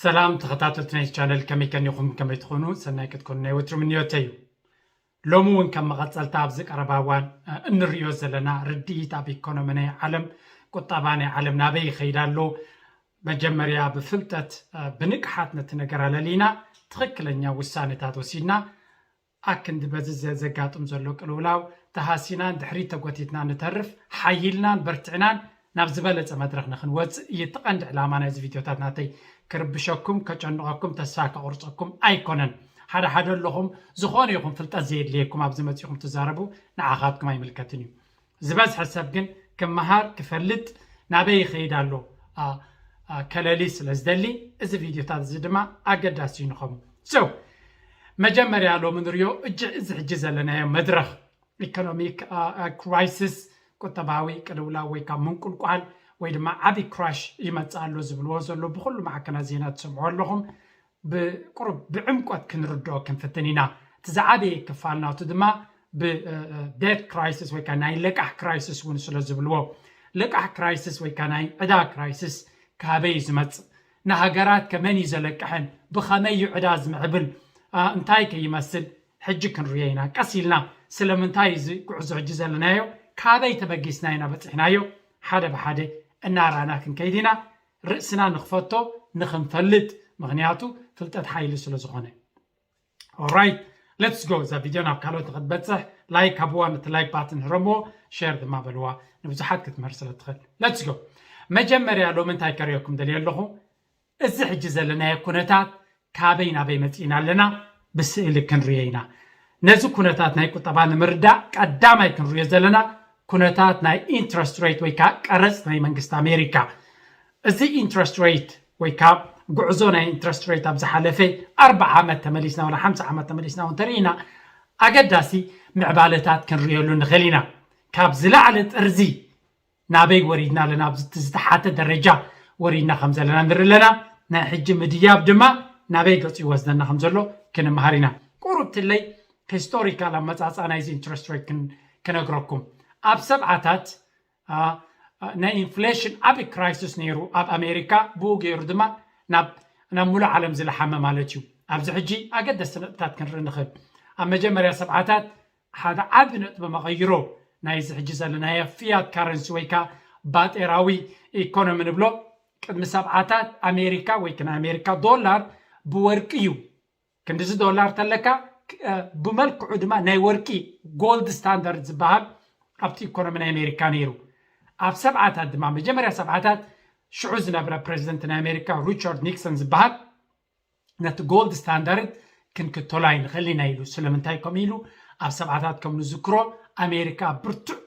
ሰላም ተኸታተልቲ ናይ ቻነል፣ ከመይ ከኒኹም? ከመይ ትኾኑ? ሰናይ ክትኮኑ ናይ ወትሩ ምንዮተይ እዩ። ሎሚ እውን ከም መቐጸልታ ኣብዚ ቀረባ እዋን፣ እ፣ እንርእዮ ዘለና ርድኢት ኣብ ኢኮኖሚ ናይ ዓለም፣ ቁጠባ ናይ ዓለም ናበይ ይኸይድ ኣሎ? መጀመርያ ብፍልጠት፣ እ፣ ብንቅሓት ነቲ ነገር ኣለሊና ትኽክለኛ ውሳኔታት ወሲድና ኣክንዲ በዚ ዘ-፣ ዘጋጥም ዘሎ ቅልውላው ተሃሲናን ድሕሪት ተጎቲትና ንተርፍ ሓይልናን በርቲዕናን ናብ ዝበለጸ መድረኽ ንኽንወጽእ እዩ እቲ ቀንዲ ዕላማ ናይዚ ቪድዮታት ናተይ። ክርብሸኩም፣ ከጨንቐኩም፣ ተስፋ ከቑርጸኩም ኣይኮነን። ሓደ ሓደ ኣለኹም ዝኾነ ይኹን ፍልጠት ዘየድልየኩም ኣብዚ መጺኹም ትዛረቡ፣ ንዓኻትኩም ኣይምልከትን እዩ። ዝበዝሐ ሰብ ግን ክመሃር፣ ክፈልጥ፣ ናበይ ይኸይድ ኣሎ፣ ኣ፣ ኣ፣ ከለሊ ስለ ዝደሊ፣ እዚ ቪድዮታት እዚ ድማ ኣገዳሲ እዩ ንኸሙ። So፣ መጀመርያ ሎሚ ንሪኦ እጅ-፣ እዚ ሕጂ ዘለናዮ መድረኽ ኢኮኖሚክ፣ ኣ፣ ኣ፣ ክራይሲስ፣ ቁጠባዊ ቅልውላው ወይ ካብ ምንቁልቋል ወይ ድማ ዓቢ ክራሽ ይመጽእ ኣሎ ዝብልዎ ዘሎ ብኹሉ ማዕከናት ዜና ትሰምዑ ኣለኹም። ብቁሩብ ብዕምቆት ክንርድኦ ክንፍትን ኢና። እቲ ዝዓበየ ክፋል ናቱ ድማ ብ-፣ እ፣ እ፣ ዴት ክራይሲስ ወይ ከዓ ናይ ለቃሕ ክራይሲስ እውን ስለ ዝብልዎ። ለቃሕ ክራይሲስ ወይ ከዓ ናይ ዕዳ ክራይሲስ ካበይ እዩ ዝመጽእ? ንሃገራት ከመን እዩ ዘለቅሕን? ብኸመይ እዩ ዕዳ ዝምዕብል? ኣ፣ እንታይ ከ ይመስል? ሕጂ ክንርእዮ ኢና። ቀስ ኢልና ስለምንታይ እዚ ጉዕዞ ሕጂ ዘለናዮ፣ ካበይ ተበጊስና ኢና በጺሕናዮ? ሓደ ብሓደ እናራና ክንከይድ ኢና። ርእስና ንኽፈቶ ንኽንፈልጥ፣ ምኽንያቱ ፍልጠት ሓይሊ ስለ ዝኾነ። Alright, let's go። እዛ ቪድዮ ናብ ካልኦት ንኽትበጽሕ ላይክ ሃብዋ፣ ነቲ ላይክ ባትን ህረምዎ፣ ሼር ድማ በልዋ፣ ንብዙሓት ክትምህር ስለ ትኽእል። Let's go። መጀመርያ ሎሚ እንታይ ከርእየኩም ደልየ ኣለኹ? እዚ ሕጂ ዘለናዮ ኩነታት ካበይ ናበይ መጺእና ኣለና ብስእሊ ክንርእዮ ኢና። ነዚ ኩነታት ናይ ቁጠባ ንምርዳእ ቀዳማይ ክንርእዮ ዘለና ኩነታት ናይ ኢንትረስት ሬት ወይ ከዓ ቀረጽ ናይ መንግስቲ ኣሜሪካ። እዚ ኢንትረስት ሬት ወይ ከዓ ጉዕዞ ናይ ኢንትረስት ሬት ኣብ ዝሓለፈ ኣርብዓ ዓመት ተመሊስና ወላ ሓምሳ ዓመት ተመሊስና እውን ተርእና ኣገዳሲ ምዕባለታት ክንርእየሉ ንኽእል ኢና። ካብ ዝለዓለ ጥርዚ ናበይ ወሪድና ኣለና? ኣብዚ እቲ ዝተሓተ ደረጃ ወሪድና ከም ዘለና ንርኢ ኣለና። ናይ ሕጂ ምድያብ ድማ ናበይ ገጹ ይወስደና ከም ዘሎ ክንመሃር ኢና። ቁሩብ ትለይ ሂስቶሪካል ኣመጻጽኣ ናይዚ ኢንትረስት ሬት ክን-፣ ክነግረኩም። ኣብ ሰብዓታት፣ ኣ፣ ኣ፣ ናይ ኢንፍሌሽን ዓቢ ክራይሲስ ነይሩ ኣብ ኣሜሪካ፣ ብኡ ገይሩ ድማ ናብ፣ ናብ ሙሉእ ዓለም ዝለሓመ ማለት እዩ። ኣብዚ ሕጂ ኣገደስቲ ነጥብታት ክንርኢ ንኽእል። ኣብ መጀመርያ ሰብዓታት ሓደ ዓቢ ነጥቢ መቐይሮ ናይዚ ሕጂ ዘለናዮ ፊያት ካረንሲ ወይ ከዓ ባጤራዊ ኢኮኖሚ ንብሎ፣ ቅድሚ ሰብዓታት ኣሜሪካ ወይ ከዓ ናይ ኣሜሪካ ዶላር ብወርቂ እዩ። ክንድዚ ዶላር ተለካ፣ ክ-፣ እ፣ ብመልክዑ ድማ ናይ ወርቂ ጎልድ ስታንዳርድ ዝበሃል ኣብቲ ኢኮኖሚ ናይ ኣሜሪካ ነይሩ። ኣብ ሰብዓታት ድማ፣ መጀመርያ ሰብዓታት፣ ሽዑ ዝነበረ ፕሬዚደንት ናይ ኣሜሪካ ሪቻርድ ኒክሰን ዝበሃል፣ ነቲ ጎልድ ስታንዳርድ ክንክተሎ ኣይንኽእል ኢና ኢሉ። ስለምንታይ ከምኡ ኢሉ? ኣብ ሰብዓታት ከም ንዝክሮ ኣሜሪካ ብርቱዕ፣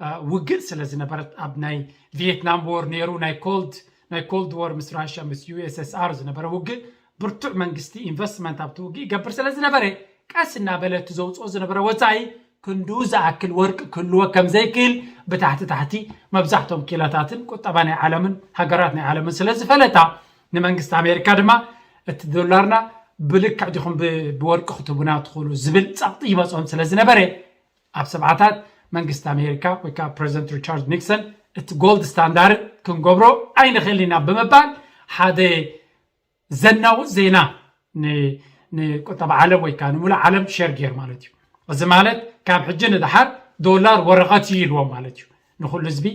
እ፣ ውግእ ስለ ዝነበረት፣ ኣብ ናይ ቪየትናም ዎር ነይሩ፣ ናይ ኮልድ፣ ናይ ኮልድ ዎር ምስ ራሽያ ምስ ዩ ኤስ ኤስ ኣር ዝነበረ ውግእ፣ ብርቱዕ መንግስቲ ኢንቨስትመንት ኣብቲ ውግእ ይገብር ስለ ዝነበረ፣ ቀስ እናበለ እቲ ዘውፅኦ ዝነበረ ወፃኢ ክንድኡ ዝኣክል ወርቂ ክህልዎ ከም ዘይክእል ብታሕቲ ታሕቲ መብዛሕቶም ኪላታትን ቁጠባ ናይ ዓለምን ሃገራት ናይ ዓለምን ስለ ዝፈለጣ፣ ንመንግስቲ ኣሜሪካ ድማ እቲ ዶላርና ብልክዕ ዲኹም ብ-፣ ብወርቂ ክትህቡና ትኽእሉ ዝብል ጸቕጢ ይመጾም ስለ ዝነበረ፣ ኣብ ሰብዓታት መንግስቲ ኣሜሪካ ወይ ከዓ ፕረዚደንት ሪቻርድ ኒክሰን እቲ ጎልድ ስታንዳርድ ክንገብሮ ኣይንኽእል ኢና ብምባል ሓደ ዘናዊ ዜና ን-፣ ንቁጠባ ዓለም ወይ ከዓ ንሙሉእ ዓለም ሸር ገይሩ ማለት እዩ። እዚ ማለት ካብ ሕጂ ንደሓር ዶላር ወረቐት እዩ ኢልዎም ማለት እዩ። ንኹሉ ህዝቢ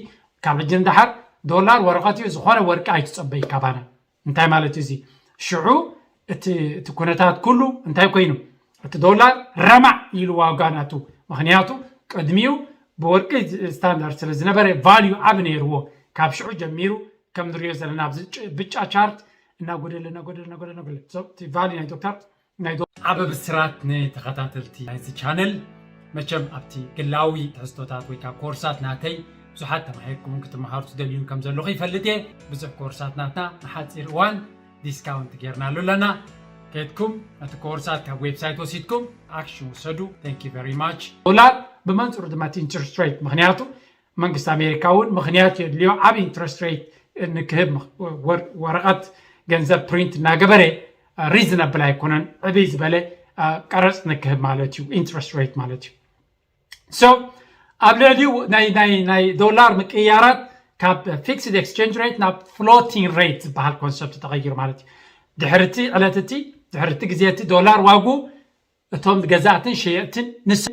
ካብ ሕጂ ንደሓር ዶላር ወረቐት እዩ፣ ዝኾነ ወርቂ ኣይትጸበይ ካባና። እንታይ ማለት እዩ እዚ? ሽዑ እቲ፣ እቲ ኩነታት ኩሉ እንታይ ኮይኑ? እቲ ዶላር ረማዕ ኢሉ ዋጋ ናቱ። ምኽንያቱ ቅድሚኡ ብወርቂ ስታንዳርድ ስለ ዝነበረ ቫልዩ ዓቢ ነይርዎ። ካብ ሽዑ ጀሚሩ ከም ንሪኦ ዘለና ኣብዚ ጭ-፣ ብጫ ቻርት እናጎደለ፣ እናጎደለ፣ እናጎደለ፣ እናጎደለ። So፣ እቲ ቫልዩ ናይ ዶክተር፣ ናይ ዶ-፣ ዓቢ ብስራት ንተኸታተልቲ ናይዚ ቻነል። መቸም ኣብቲ ግላዊ ትሕዝቶታት ወይ ከዓ ኮርሳት ናተይ ብዙሓት ተማሂርኩምን ክትመሃሩ ትደልዩን ከም ዘለኹ ይፈልጥ እየ። ብዙሕ ኮርሳት ናትና ንሓፂር እዋን ዲስካውንት ጌርናሉ ኣለና። ከድኩም ነቲ ኮርሳት ካብ ዌብሳይት ወሲድኩም ኣክሽን ውሰዱ። Thank you very much። ዶላር ብመንፅሩ ድማ እቲ ኢንትረስት ሬት፣ ምኽንያቱ መንግስቲ ኣሜሪካ እውን ምኽንያት የድልዮ ዓብ ኢንትረስት ሬት ንክህብ። ምኽ-፣ ወር-፣ ወረቐት ገንዘብ ፕሪንት እናገበረ ሪዝነብል ኣይኮነን፣ ዕብይ ዝበለ፣ አ፣ ቀረፅ ንክህብ ማለት እዩ፣ ኢንትረስት ሬት ማለት እዩ። So ኣብ ልዕሊኡ ናይ፣ ናይ፣ ናይ ዶላር ምቅያራት ካብ fixed exchange rate ናብ floating rate ዝበሃል concept ተቐይሩ ማለት እዩ። ድሕርቲ ዕለት እቲ ድሕርቲ ግዜ እቲ ዶላር ዋጉ እቶም ገዛእትን ሸየጥትን ንስ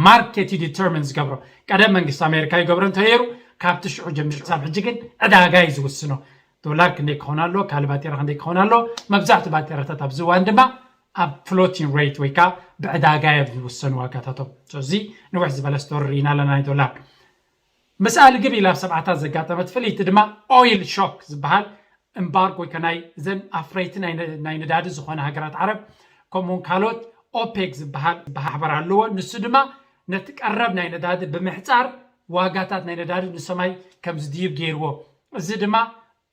market determine ዝገብሮ። ቀደም መንግስቲ ኣሜሪካ ይገብሮ እንተነይሩ ካብቲ ሽዑ ጀሚሩ ክሳብ ሕጂ ግን ዕዳጋ እዩ ዝውስኖ። ዶላር ክንደይ ክኸውን ኣሎ፣ ካልእ ባጤራ ክንደይ ክኸውን ኣሎ፣ መብዛሕትኡ ባጤራታት ኣብዚ እዋን ድማ ኣብ floating rate ወይ ከዓ ብዕዳጋ እዮም ዝውሰኑ ዋጋታቶም። እዚ ንውሕ ዝበለ ስቶሪ ርኢና ኣለና ናይ ዶላር። ምስኣ ልግብ ኢላ ኣብ ሰብዓታት ዘጋጠመት ፍልይቲ ድማ oil shock ዝበሃል embargo ወይ ከ ናይ ዘን ኣፍረይቲ ናይ ነዳዲ ዝኾነ ሃገራት ዓረብ ከምኡውን ካልኦት ኦፔክ ዝበሃል ማሕበር ኣለዎ። ንሱ ድማ ነቲ ቀረብ ናይ ነዳዲ ብምሕፃር ዋጋታት ናይ ነዳዲ ንሰማይ ከም ዝድይብ ገይርዎ። እዚ ድማ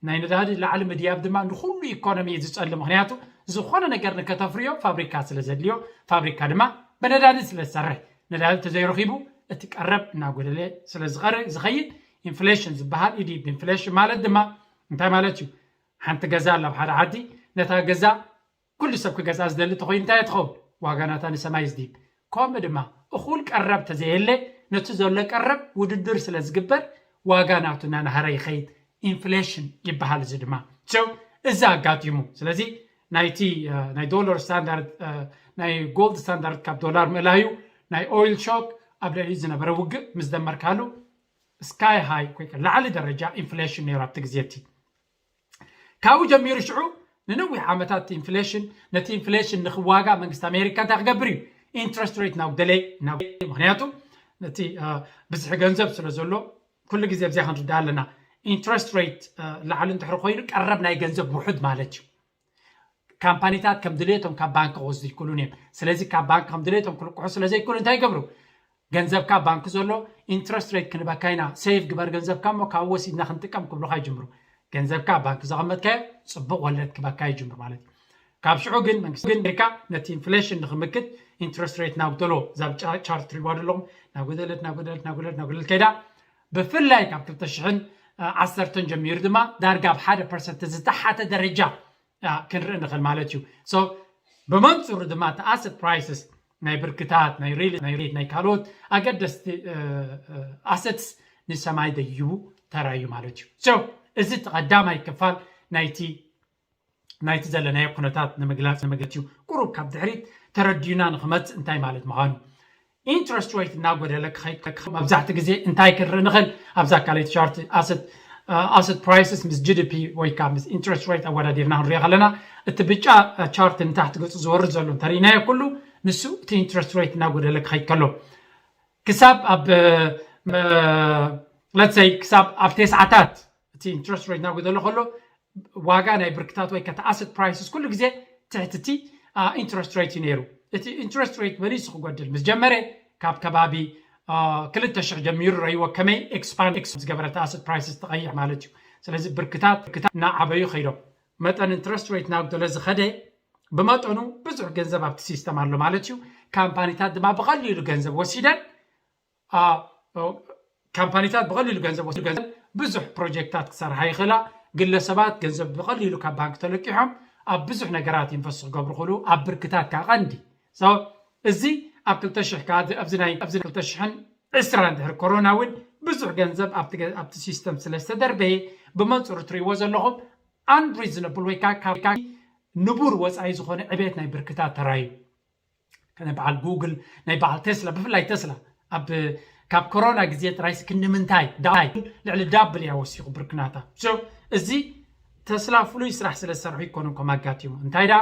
ናይ ነዳዲ ላዕሊ ምድያብ ድማ ንኩሉ ኢኮኖሚ እዩ ዝፀልእ። ምክንያቱ ዝኾነ ነገር ንከተፍርዮ ፋብሪካ ስለ ዘድልዮ፣ ፋብሪካ ድማ ብነዳዲ ስለ ዝሰርሕ፣ ነዳዲ ተዘይረኪቡ እቲ ቀረብ እናጎደለ ስለ ዝኸይድ ኢንፍሌሽን ዝበሃል እዩ። ኢንፍሌሽን ማለት ድማ እንታይ ማለት እዩ? ሓንቲ ገዛ ኣላ ኣብ ሓደ ዓዲ፣ ነታ ገዛ ኩሉ ሰብ ክገዝኣ ዝደሊ ተኮይኑ እንታይ ትኸውን? ዋጋ ናታ ንሰማይ ዝድይብ። ከምኡ ድማ እኹል ቀረብ ተዘየለ ነቲ ዘሎ ቀረብ ውድድር ስለ ዝግበር ዋጋ ናቱ እናናሃረ ይኸይድ። ኢንፍሌሽን ይበሃል። እዚ ድማ እዚ ኣጋጢሙ። ስለዚ ናይቲ ናይ ዶላር ስታንዳርድ ናይ ጎልድ ስታንዳርድ ካብ ዶላር ምእላዩ ናይ ኦይል ሾክ ኣብ ልዕሊ ዝነበረ ውግእ ምስ ደመርካሉ ስካይ ሃይ ወይ ላዕሊ ደረጃ ኢንፍሌሽን ነይሩ ኣብቲ ግዜ እቲ። ካብኡ ጀሚሩ ሽዑ ንነዊሕ ዓመታት ኢንፍሌሽን ነቲ ኢንፍሌሽን ንክዋጋ መንግስቲ ኣሜሪካ እንታይ ክገብር እዩ? ኢንትረስት ሬት ናጉደለ ናጉደለ። ምክንያቱ ነቲ ብዝሒ ገንዘብ ስለ ዘሎ ኩሉ ግዜ ኣብዚኣ ክንርዳ ኣለና። ኢንትረስት ሬት ላዕሊ እንድሕር ኮይኑ ቀረብ ናይ ገንዘብ ውሑድ ማለት እዩ። ካምፓኒታት ከም ድሌቶም ካብ ባንክ ክወስዱ ይክእሉን እዮም። ስለዚ ካብ ባንክ ከም ድሌቶም ክልቅሑ ስለዘይክእሉ እንታይ ይገብሩ? ገንዘብካ ባንክ ዘሎ ኢንትረስት ሬት ክንበካ ኢና፣ ሴቭ ግበር ገንዘብካ እሞ ካብ ወሲድና ክንጥቀም ክብሉካ ይጅምሩ። ገንዘብካ ባንክ ዘቐመጥካዮ ፅቡቅ ወለድ ክበካ ይጅምር ማለት እዩ። ካብ ሽዑ ግን መንግስቲ ግን ኣሜሪካ ነቲ ኢንፍሌሽን ንክምክት ኢንትረስት ሬት ናጉደሎ። እዛ ብጫ ቻርት ትሪእዋ ዘለኹም ናጎደለት ናጎደለት ናጎደለት ናጎደለት ከይዳ ብፍላይ ካብ ክልተ ሽሕን ዓሰርተን ጀሚሩ ድማ ዳርጋ ኣብ ሓደ ፐርሰንት ዝተሓተ ደረጃ ክንርኢ ንኽእል ማለት እዩ። ብመንፅሩ ድማ እቲ ኣሰት ፕራይስስ ናይ ብርክታት ናይ ሪል ናይ ካልኦት ኣገደስቲ ኣሰትስ ንሰማይ ደይቡ ተራዩ ማለት እዩ። እዚ እቲ ቀዳማይ ክፋል ናይቲ ናይቲ ዘለናዮ ኩነታት ንምግላፅ ንምግላፅ እዩ። ቁሩብ ካብ ድሕሪት ተረዲዩና ንክመፅእ እንታይ ማለት ምዃኑ ኢንትረስት ሬት እናጎደለ ክኸይድ መብዛሕቲ ግዜ እንታይ ክንርኢ ንኽእል ኣብዛ ካልኣይቲ ቻርት ኣሰት ፕራይስስ ምስ ጂ ዲ ፒ ወይ ከዓ ምስ ኢንትረስት ሬት ኣወዳዲርና ክንሪኦ ከለና እቲ ብጫ ቻርት ንታሕቲ ገፁ ዝወርድ ዘሎ እንተርኢናዮ ኩሉ ንሱ እቲ ኢንትረስት ሬት እናጎደለ ክኸይድ ከሎ ክሳብ ኣብ ለትሰይ ክሳብ ኣብ ተስዓታት እቲ ኢንትረስት ሬት እናጎደለ ከሎ ዋጋ ናይ ብርክታት ወይ ከተ ኣሰት ፕራይስስ ኩሉ ግዜ ትሕቲ እቲ ኢንትረስት ሬት እዩ ነይሩ። እቲ ኢንትረስት ሬት መሊሱ ክጎድል ምስ ጀመረ ካብ ከባቢ ክልተ ሽሕ ጀሚሩ ረይዎ ከመይ ኤክስፓንድ ዝገበረ እቲ ኣሰት ፕራይስስ ትቐይሕ ማለት እዩ። ስለዚ ብርክታት እናዓበዩ ከይዶም መጠን ኢንትረስት ሬት ናብ ገለ ዝኸደ ብመጠኑ ብዙሕ ገንዘብ ኣብቲ ሲስተም ኣሎ ማለት እዩ። ካምፓኒታት ድማ ብቐሊሉ ገንዘብ ወሲደን ካምፓኒታት ብቐሊሉ ገንዘብ ወሲዱ ገንዘብ ብዙሕ ፕሮጀክታት ክሰርሓ ይኽእላ። ግለሰባት ገንዘብ ብቐሊሉ ካብ ባንክ ተለቂሖም ኣብ ብዙሕ ነገራት ኢንቨስት ክገብሩ ክእሉ ኣብ ብርክታት ከዓ ቀንዲ እዚ ኣብ ክልተ ሽሕ ኣብዚ ናይ ኣብዚ ክልተ ሽሕን ዕስራን ድሕሪ ኮሮና እውን ብዙሕ ገንዘብ ኣብቲ ሲስተም ስለ ዝተደርበየ ብመንፅሩ ትሪእዎ ዘለኹም ኣንሪዝነብል ወይ ከዓ ንቡር ወፃኢ ዝኾነ ዕቤት ናይ ብርክታት ተራዩ ናይ በዓል ጉግል ናይ በዓል ቴስላ ብፍላይ ቴስላ ኣብ ካብ ኮሮና ግዜ ጥራይስ ክንዲ ምንታይ ልዕሊ ዳብል እያ ወሲኹ ብርክናታ። እዚ ተስላ ፍሉይ ስራሕ ስለ ዝሰርሑ ይኮኑ ከም ኣጋጢሙ እንታይ ዳ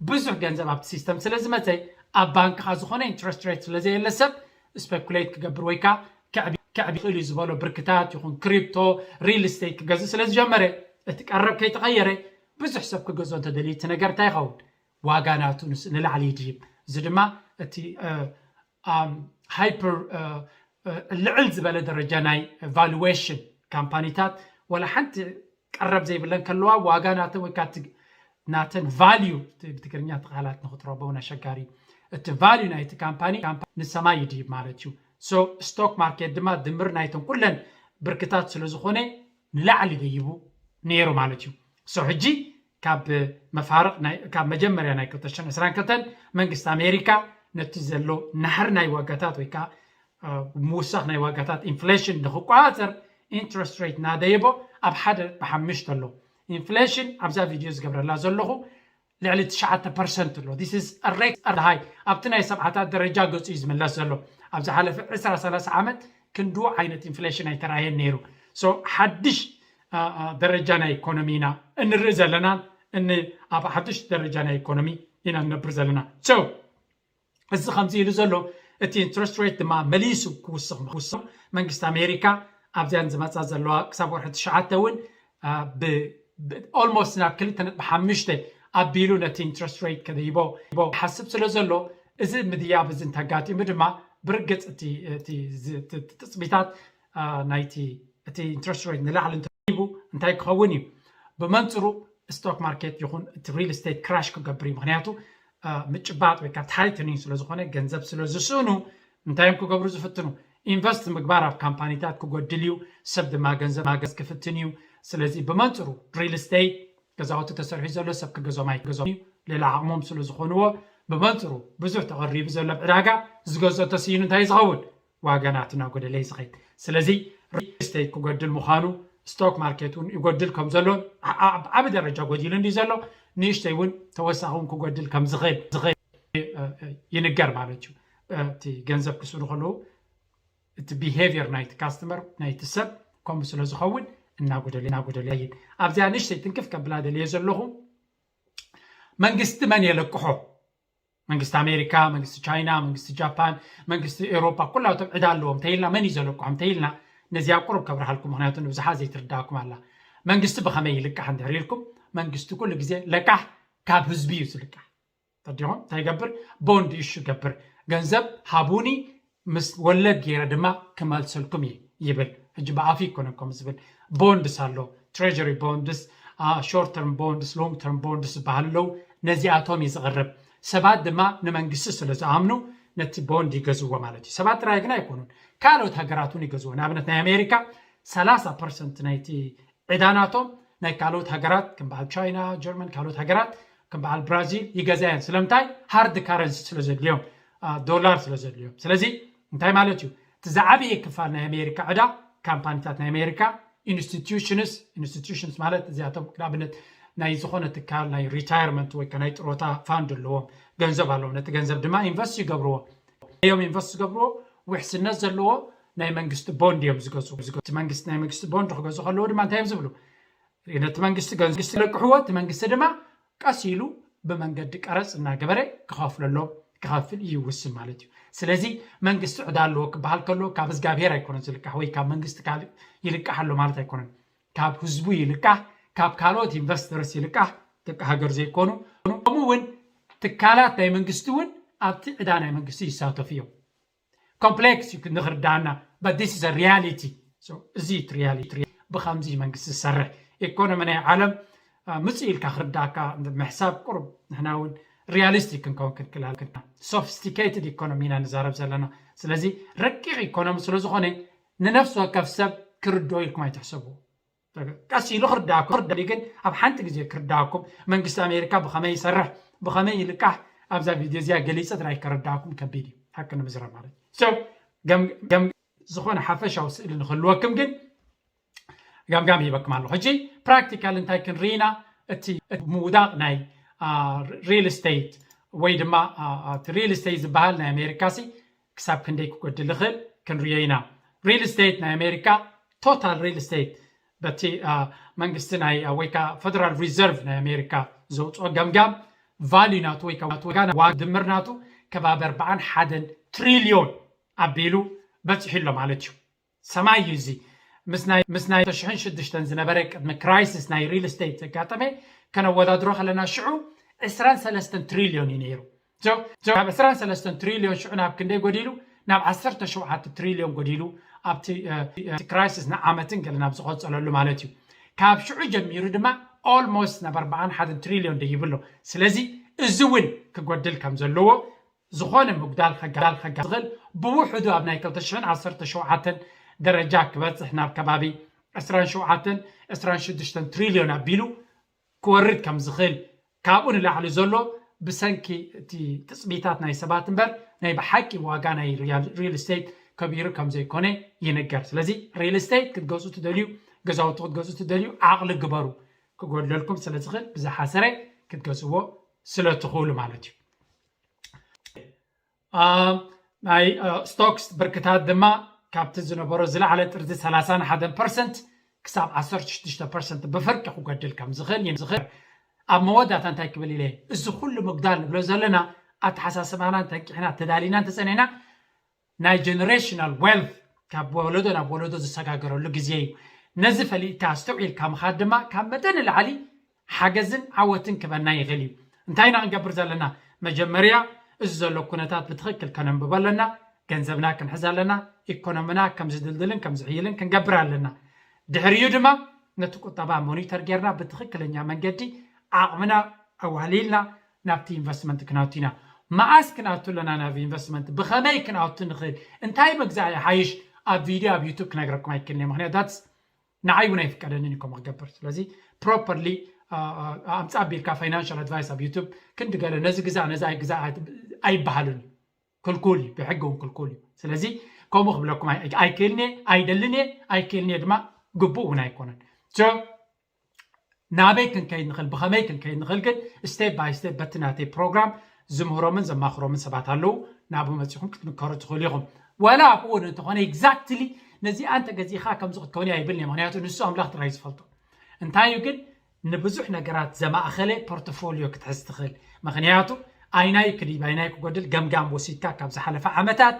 ብዙሕ ገንዘብ ኣብቲ ሲስተም ስለ ዝመፀ ኣብ ባንክኻ ዝኾነ ኢንትረስት ሬት ስለ ዘየለ ሰብ ስፔኩሌት ክገብር ወይ ከዓ ከዕቢ ክእል እዩ ዝበሎ ብርክታት ይኹን ክሪፕቶ ሪል ስቴት ክገዝእ ስለ ዝጀመረ እቲ ቀረብ ከይተቐየረ ብዙሕ ሰብ ክገዝኦ እንተደልዩ እቲ ነገር እንታይ ይኸውን ዋጋ ናቱ ንላዕሊ ይድይብ። እዚ ድማ እቲ ሃይፐር ልዕል ዝበለ ደረጃ ናይ ቫሉዌሽን ካምፓኒታት ወላ ሓንቲ ቀረብ ዘይብለን ከለዋ ዋጋ ናተን ወይ ናተን ቫልዩ ብትግርኛ ተቃላት ንክትረበውን ኣሸጋሪ እቲ ቫልዩ ናይቲ ካምፓኒ ንሰማይ ይድይብ ማለት እዩ። ስቶክ ማርኬት ድማ ድምር ናይተን ኩለን ብርክታት ስለዝኮነ ንላዕሊ ደይቡ ነይሩ ማለት እዩ። ሕጂ ካብ መፋርቕ ካብ መጀመርያ ናይ ክልተ ሽሕን ዕስራን ክልተን መንግስቲ ኣሜሪካ ነቲ ዘሎ ናሕሪ ናይ ዋጋታት ወይ ከዓ ምውሳኽ ናይ ዋጋታት ኢንፍሌሽን ንክቆፃፀር interest rate እናደየቦ ኣብ ሓደ ብሓምሽተ ኣሎ። ኢንፍሌሽን ኣብዛ ቪድዮ ዝገብረላ ዘለኹ ልዕሊ ትሽዓተ ፐርሰንት ኣሎ። This is a record high። ኣብቲ ናይ ሰብዓታት ደረጃ ገጹ እዩ ዝምለስ ዘሎ። ኣብ ዝሓለፈ ዕስራ ሰላሳ ዓመት ክንድኡ ዓይነት ኢንፍሌሽን ኣይተራእየን ነይሩ። So ሓድሽ ደረጃ ናይ ኢኮኖሚ ኢና እንርኢ ዘለናን እን ኣብ ሓድሽ ደረጃ ናይ ኢኮኖሚ ኢና ንነብር ዘለና። So እዚ ከምዚ ኢሉ ዘሎ እቲ ኢንትረስት ሬት ድማ መሊሱ ክውስኽ ክውስኽ መንግስቲ ኣሜሪካ ኣብዚኣን ዝመፃ ዘለዋ ክሳብ ወርሒ ትሽዓተ እውን ኦልሞስት ናብ ክልተ ነጥቢ ሓሙሽተ ኣቢሉ ነቲ ኢንትረስት ሬት ከደይቦ ይሓስብ ስለ ዘሎ እዚ ምድያብ እዚ እንተጋጢሙ ድማ ብርግፅ እቲ ትፅቢታት ናይቲ እቲ ኢንትረስት ሬት ንላዕሊ እንተሂቡ እንታይ ክኸውን እዩ? ብመንፅሩ ስቶክ ማርኬት ይኹን እቲ ሪል ስቴት ክራሽ ክገብር እዩ። ምክንያቱ ምጭባጥ ወይ ከዓ ታይትኒንግ ስለዝኾነ ገንዘብ ስለዝስእኑ እንታይ እዮም ክገብሩ ዝፍትኑ? ኢንቨስት ምግባር ኣብ ካምፓኒታት ክጎድል እዩ። ሰብ ድማ ገንዘብ ማገዝ ክፍትን እዩ። ስለዚ ብመንፅሩ ሪል ስቴት ገዛውቲ ተሰርሑ ዘሎ ሰብ ክገዞም ኣይገዞም እዩ። ሌላ ዓቕሞም ስለዝኾንዎ ብመንፅሩ ብዙሕ ተቐሪቡ ዘሎ ዕዳጋ ዝገዝኦ ተስኢኑ እንታይ ዝኸውን ዋጋ ናቱ እናጎደለ እዩ ዝኸይድ። ስለዚ ሪል ስቴት ክጎድል ምዃኑ ስቶክ ማርኬት እውን ይጎድል ከም ዘሎ ዓብ ደረጃ ጎዲሉ እንዲ ዘሎ ንእሽተይ እውን ተወሳኺ እውን ክጎድል ከም ዝኽእል ይንገር ማለት እዩ። እቲ ገንዘብ ክስእሉ ከለዉ እቲ ቢሄቪየር ናይቲ ካስተመር ናይቲ ሰብ ከምኡ ስለ ዝኸውን እናጎደለ እናጎደለ ይኸይድ። ኣብዚኣ ንእሽተይ ትንክፍ ከብላ ደልየ ዘለኹ መንግስቲ መን የለቅሖ? መንግስቲ ኣሜሪካ፣ መንግስቲ ቻይና፣ መንግስቲ ጃፓን፣ መንግስቲ ኤውሮፓ ኩላቶም ዕዳ ኣለዎም እንተይልና መን እዩ ዘለቅሖም እንተይልና ነዚኣ ቁሩብ ከብርሃልኩም ምክንያቱ ንብዝሓት ዘይትርዳእኩም ኣላ። መንግስቲ ብኸመይ ይልቃሕ እንድሕር ኢልኩም መንግስቲ ኩሉ ግዜ ለቃሕ ካብ ህዝቢ እዩ ዝልቃሕ። ተዲኹም እንታይ ይገብር ቦንድ ይሹ ይገብር ገንዘብ ሃቡኒ ምስ ወለድ ገይረ ድማ ክመልሰልኩም እየ ይብል። ሕጂ ብኣፉ ይኮነን ከም ዝብል ቦንድስ ኣሎ ትሬሪ ቦንድስ ሾርት ተርም ቦንድስ ሎንግ ተርም ቦንድስ ዝበሃሉ ኣለዉ። ነዚኣቶም እዩ ዝቕርብ። ሰባት ድማ ንመንግስቲ ስለ ዝኣምኑ ነቲ ቦንድ ይገዝዎ ማለት እዩ። ሰባት ጥራይ ግን ኣይኮኑን ካልኦት ሃገራት እውን ይገዝዎ። ንኣብነት ናይ ኣሜሪካ ሰላሳ ፐርሰንት ናይቲ ዕዳናቶም ናይ ካልኦት ሃገራት ከም በዓል ቻይና ጀርመን ካልኦት ሃገራት ከም በዓል ብራዚል ይገዛየን ስለምንታይ ሃርድ ካረንሲ ስለዘድልዮም ዶላር ስለዘድልዮም ስለዚ እንታይ ማለት እዩ እቲ ዝዓበየ ክፋል ናይ ኣሜሪካ ዕዳ ካምፓኒታት ናይ ኣሜሪካ ኢንስቲትዩሽንስ ኢንስቲትዩሽንስ ማለት እዚኣቶም ንኣብነት ናይ ዝኾነ ትካል ናይ ሪታየርመንት ወይ ናይ ጥሮታ ፋንድ ኣለዎም ገንዘብ ኣለዎም ነቲ ገንዘብ ድማ ኢንቨስት ይገብርዎ እዮም ኢንቨስት ዝገብርዎ ውሕስነት ዘለዎ ናይ መንግስቲ ቦንድ እዮም ዝገዝኡ እቲ መንግስቲ ናይ መንግስቲ ቦንድ ክገዝኡ ከለዎ ድማ እንታይ እዮም ዝብሉ ነቲ መንግስቲ ገንዘብ ለቅሕዎ እቲ መንግስቲ ድማ ቀስ ኢሉ ብመንገዲ ቀረፅ እናገበረ ክኸፍለሎም ክኸፍል ይውስን ማለት እዩ። ስለዚ መንግስቲ ዕዳ ኣለዎ ክበሃል ከሎ ካብ እግዚኣብሔር ኣይኮነን ዝልቃሕ ወይ ካብ መንግስቲ ካልእ ይልቃሕ ኣሎ ማለት ኣይኮነን። ካብ ህዝቡ ይልቃሕ፣ ካብ ካልኦት ኢንቨስተርስ ይልቃሕ፣ ደቂ ሃገር ዘይኮኑ ከምኡ እውን ትካላት ናይ መንግስቲ እውን ኣብቲ ዕዳ ናይ መንግስቲ ይሳተፉ እዮም። ኮምፕሌክስ እዩ ንክርዳና but this is a reality እዚ reality ብከምዚ መንግስቲ ዝሰርሕ ኢኮኖሚ ናይ ዓለም ምፅእ ኢልካ ክርዳእካ ምሕሳብ ቁሩብ ንሕና እውን ሪያሊስቲክ ክንከውን ክንክላል sophisticated economy ኢና ንዛረብ ዘለና ስለዚ ረቂቕ ኢኮኖሚ ስለዝኾነ ንነፍሲ ወከፍ ሰብ ክርድኦ ኢልኩም ኣይትሕሰቡ ቀስ ኢሉ ክርዳእኩም ክርዳ ግን ኣብ ሓንቲ ግዜ ክርዳእኩም መንግስቲ ኣሜሪካ ብኸመይ ይሰርሕ ብኸመይ ይልቃሕ ኣብዛ ቪድዮ እዚኣ ገሊፀ ጥራይ ከረዳእኩም ከቢድ እዩ ሓቂ ንምዝራብ ማለት እዩ ዝኾነ ሓፈሻዊ ስእሊ ንክህልወኩም ግን ገምጋም ይበኩም ኣለኹ ሕጂ ፕራክቲካል እንታይ ክንርኢና እቲ ምውዳቕ ናይ ሪል ስቴት ወይ ድማ ሪል ስቴት ዝበሃል ናይ ኣሜሪካ ሲ ክሳብ ክንደይ ክጎድል ይኽእል ክንርዮ ኢና ሪል ስቴት ናይ ኣሜሪካ ቶታል ሪል ስቴት በቲ መንግስቲ ናይ ወይካ ፈደራል ሪዘርቭ ናይ ኣሜሪካ ዘውፅኦ ገምጋም ቫልዩ ናቱ ወይ ዋጋ ድምር ናቱ ከባቢ ኣርባዓን ሓደን ትሪልዮን ኣቢሉ በፂሑ ኣሎ ማለት እዩ ሰማይ እዩ እዚ ምስ ናይ ተሽሕን ሽዱሽተን ዝነበረ ቅድሚ ክራይሲስ ናይ ሪል ስቴት ዘጋጠመ ከነወዳድሮ ከለና ሽዑ ዕስራን ሰለስተን ትሪልዮን እዩ ነይሩ ካብ ዕስራን ሰለስተን ትሪልዮን ሽዑ ናብ ክንደይ ጎዲሉ ናብ ዓሰርተ ሸውዓተ ትሪልዮን ጎዲሉ ኣብቲ ክራይሲስ ንዓመትን ገለ ናብ ዝቐፀለሉ ማለት እዩ ካብ ሽዑ ጀሚሩ ድማ ኦልሞስት ናብ ኣርባዓን ሓደን ትሪልዮን ደይብሎ ስለዚ እዚ እውን ክጎድል ከም ዘለዎ ዝኾነ ምጉዳል ከጋል ከጋል ዝኽእል ብውሕዱ ኣብ ናይ ክልተ ሽሕን ዓሰርተ ሸውዓተን ደረጃ ክበፅሕ ናብ ከባቢ ዕስራን ሸውዓተን ዕስራን ሽዱሽተን ትሪልዮን ኣቢሉ ክወርድ ከም ዝኽእል ካብኡ ንላዕሊ ዘሎ ብሰንኪ እቲ ትፅቢታት ናይ ሰባት እምበር ናይ ብሓቂ ዋጋ ናይ ሪል ስቴት ከቢሩ ከም ዘይኮነ ይንገር። ስለዚ real estate ክትገዝኡ ትደልዩ፣ ገዛውቲ ክትገዝኡ ትደልዩ ዓቕሊ ግበሩ። ክጎድለልኩም ስለ ዝኽእል ብዝሓሰረ ክትገዝዎ ስለ ትኽእሉ ማለት እዩ። ናይ stocks ብርክታት ድማ ካብቲ ዝነበሮ ዝለዓለ ጥርዚ ሰላሳን ሓደን ፐርሰንት ክሳብ ዓሰርተ ሽዱሽተ ፐርሰንት ብፍርቂ ክጎድል ከም ዝኽእል ይንዝኽር። ኣብ መወዳእታ እንታይ ክብል ኢለ፣ እዚ ኩሉ ምጉዳል ንብሎ ዘለና ኣተሓሳስባና እንተንቂሕና ተዳሊና እንተጸኒሕና ናይ generational wealth ካብ ወለዶ ናብ ወለዶ ዝሰጋገረሉ ግዜ እዩ። ነዚ ፈሊጥካ ኣስተውዒልካ ምኻድ ድማ ካብ መጠን ንላዕሊ ሓገዝን ዓወትን ክበና ይኽእል እዩ። እንታይ ኢና ክንገብር ዘለና? መጀመርያ እዚ ዘሎ ኩነታት ብትኽክል ከነንብቦ ኣለና። ገንዘብና ክንሕዝ ኣለና። ኢኮኖሚና ከም ዝድልድልን ከም ዝሕይልን ክንገብር ኣለና። ድሕሪኡ ድማ ነቲ ቁጠባ ሞኒተር ጌርና ብትኽክለኛ መንገዲ ዓቕምና ኣዋህሊልና ናብቲ ኢንቨስትመንት ክነቱ ኢና። መዓስ ክንኣቱ ኣለና ናብ ኢንቨስትመንት? ብኸመይ ክንኣቱ ንኽእል? እንታይ ምግዛእ ይሓይሽ? ኣብ ቪድዮ ኣብ ዩቱብ ክነግረኩም ኣይክእልን እየ። ምክንያቱ that's ንዓይ እውን ኣይፍቀደንን እዩ ከምኡ ክገብር። ስለዚ properly ኣምፃ ኣቢልካ financial advice ኣብ ዩቱብ ክንዲ ገለ ነዚ ግዛእ ነዚ ኣይግዛእ ኣይት- ኣይበሃልን እዩ። ክልኩል እዩ፣ ብሕጊ እውን ክልኩል እዩ። ስለዚ ከምኡ ክብለኩም ኣይ- ኣይክእልን እየ፣ ኣይደልን እየ፣ ኣይክእልን እየ ድማ ግቡእ እውን ኣይኮነን። So ናበይ ክንከይድ ንኽእል፣ ብኸመይ ክንከይድ ንኽእል ግን step by step በቲ ናተይ ፕሮግራም ዝምህሮምን ዘማኽሮምን ሰባት ኣለዉ። ናብኡ መፂኹም ክትምከሩ ትኽእሉ ኢኹም። ዋላ ኣብኡ እውን እንተኾነ exactly ነዚኣ እንተገዚእኻ ከምዚ ክትከውን እያ ኣይብልን እየ። ምክንያቱ ንሱ ኣምላኽ ጥራይ ዝፈልጦ። እንታይ እዩ ግን ንብዙሕ ነገራት ዘማእኸለ ፖርትፎሊዮ ክትሕዝ ትኽእል። ምክንያቱ ኣይናይ ክድይብ ኣይናይ ክጎድል ገምጋም ወሲድካ ካብ ዝሓለፈ ዓመታት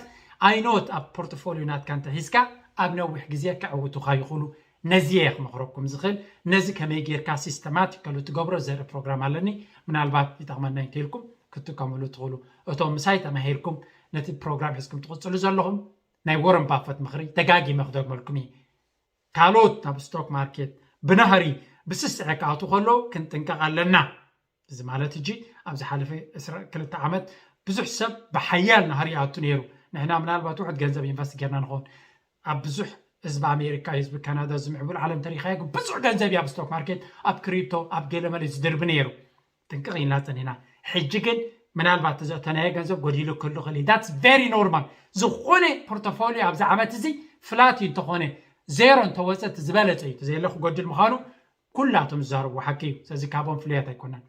ኣይኖት ኣብ ፖርትፎሊዮ ናትካ እንተሒዝካ ኣብ ነዊሕ ግዜ ከዕውቱኻ ይኽእሉ። ነዚ እየ ክመኽረኩም ዝኽእል። ነዚ ከመይ ጌርካ ሲስተማቲካሉ ትገብሮ ዘርኢ ፕሮግራም ኣለኒ። ምናልባት ይጠቕመና እንተኢልኩም ክትጥቀምሉ ትኽእሉ። እቶም ምሳይ ተማሂርኩም ነቲ ፕሮግራም ሒዝኩም ትቕጽሉ ዘለኹም ናይ ወረን ባፈት ምኽሪ ደጋጊመ ክደግመልኩም እየ። ካልኦት ናብ ስቶክ ማርኬት ብናህሪ ብስስዐ ክኣትዉ ከለዉ ክንጥንቀቕ ኣለና። እዚ ማለት ሕጂ ኣብ ዝሓለፈ ዕስራ ክልተ ዓመት ብዙሕ ሰብ ብሓያል ናህሪ ይኣቱ ነይሩ። ንሕና ምናልባት ውሑድ ገንዘብ ኢንቨስት ጌርና ንኸውን። ኣብ ብዙሕ ህዝቢ ኣሜሪካ፣ ህዝቢ ካናዳ፣ እዚ ምዕቡል ዓለም ተሪኻዮ ግን ብዙሕ ገንዘብ እዩ ኣብ ስቶክ ማርኬት፣ ኣብ ክሪፕቶ፣ ኣብ ገለመለ ዝድርቢ ነይሩ። ጥንቅቕ ኢልና ጸኒሕና። ሕጂ ግን ምናልባት ዘእተናዮ ገንዘብ ጎዲሉ ክህሉ ይኽእል እዩ። That's very normal። ዝኾነ ፖርቶፎሊዮ ኣብዚ ዓመት እዚ ፍላት እዩ እንተኾነ ዜሮ እንተወፀ እቲ ዝበለፀ እዩ። እቲ ዘየለ ክጎድል ምዃኑ ኩላቶም ዝዛረብዎ ሓቂ እዩ። ስለዚ ካብኦም ፍሉያት ኣይኮናን።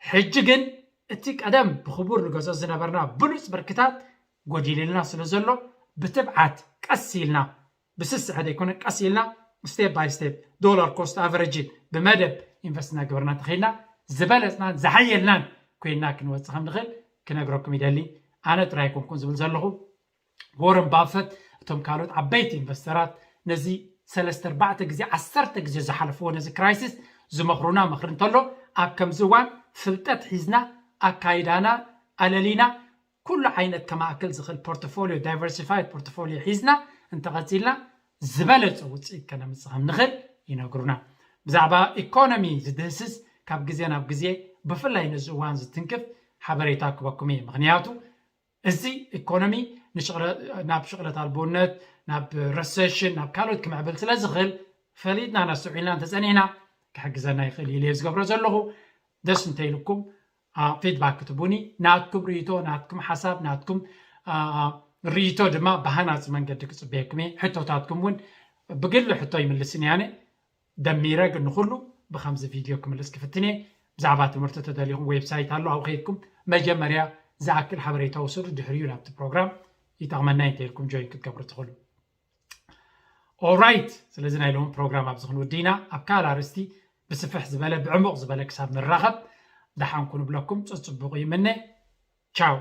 ሕጂ ግን እቲ ቀደም ብኽቡር ንገዝኦ ዝነበርና ብሉፅ ብርክታት ጎዲልልና ስለ ዘሎ ብትብዓት ቀስ ኢልና ብስስዐ ዘይኮነ ቀስ ኢልና step by step dollar cost average ብመደብ ኢንቨስት እናገበርና እንተኸይድና ዝበለፅናን ዝሓየልናን ኮይንና ክንወፅእ ከም ንኽእል ክነግረኩም ይደሊ። ኣነ ጥራይ ኣይኮንኩን ዝብል ዘለኹ። ዎረን ባፈት እቶም ካልኦት ዓበይቲ ኢንቨስተራት ነዚ ሰለስተ ኣርባዕተ ግዜ ዓሰርተ ግዜ ዝሓለፍዎ ነዚ ክራይሲስ ዝመኽሩና ምኽሪ እንተሎ ኣብ ከምዚ እዋን ፍልጠት ሒዝና ኣካይዳና ኣለሊና ኩሉ ዓይነት ከማእክል ዝኽእል ፖርትፎሊዮ ዳይቨርሲፋይድ ፖርትፎሊዮ ሒዝና እንተቐፂልና ዝበለፀ ውፅኢት ከነምፅእ ከም ንኽእል ይነግሩና። ብዛዕባ ኢኮኖሚ ዝድህስስ ካብ ግዜ ናብ ግዜ ብፍላይ ነዚ እዋን ዝትንክፍ ሓበሬታ ክበኩም እየ። ምክንያቱ እዚ ኢኮኖሚ ንሽቕለ- ናብ ሽቕለት ኣልቦነት ናብ ረሴሽን ናብ ካልኦት ክምዕብል ስለ ዝኽእል ፈሊጥና ነስተውዒልና እንተፀኒሕና ክሕግዘና ይኽእል ኢለ ዝገብሮ ዘለኹ። ደስ እንተኢልኩም ፊድባክ ክትቡኒ ናትኩም ርእይቶ ናትኩም ሓሳብ ናትኩም ርእይቶ ድማ ብሃናፂ መንገዲ ክፅበየኩም እየ። ሕቶታትኩም እውን ብግሊ ሕቶ ይምልስን ያነ ደሚረ ግን ንኩሉ ብከምዚ ቪድዮ ክምልስ ክፍትን እየ። ብዛዕባ ትምህርቲ ተደሊኹም ዌብሳይት ኣሎ ኣብኡ ከይድኩም መጀመርያ ዝኣክል ሓበሬታ ውሰዱ ድሕሪኡ ናብቲ ፕሮግራም ይጠቕመና እንተኢልኩም ጆይን ክትገብሩ ትኽእሉ። ኦራይት ስለዚ ናይ ሎም ፕሮግራም ኣብዚ ክንውዲ ኢና። ኣብ ካልእ ኣርእስቲ ብስፍሕ ዝበለ ብዕሙቕ ዝበለ ክሳብ ንራኸብ ደሓንኩ ንብለኩም ፅፅቡቕ ይምነ። ቻው።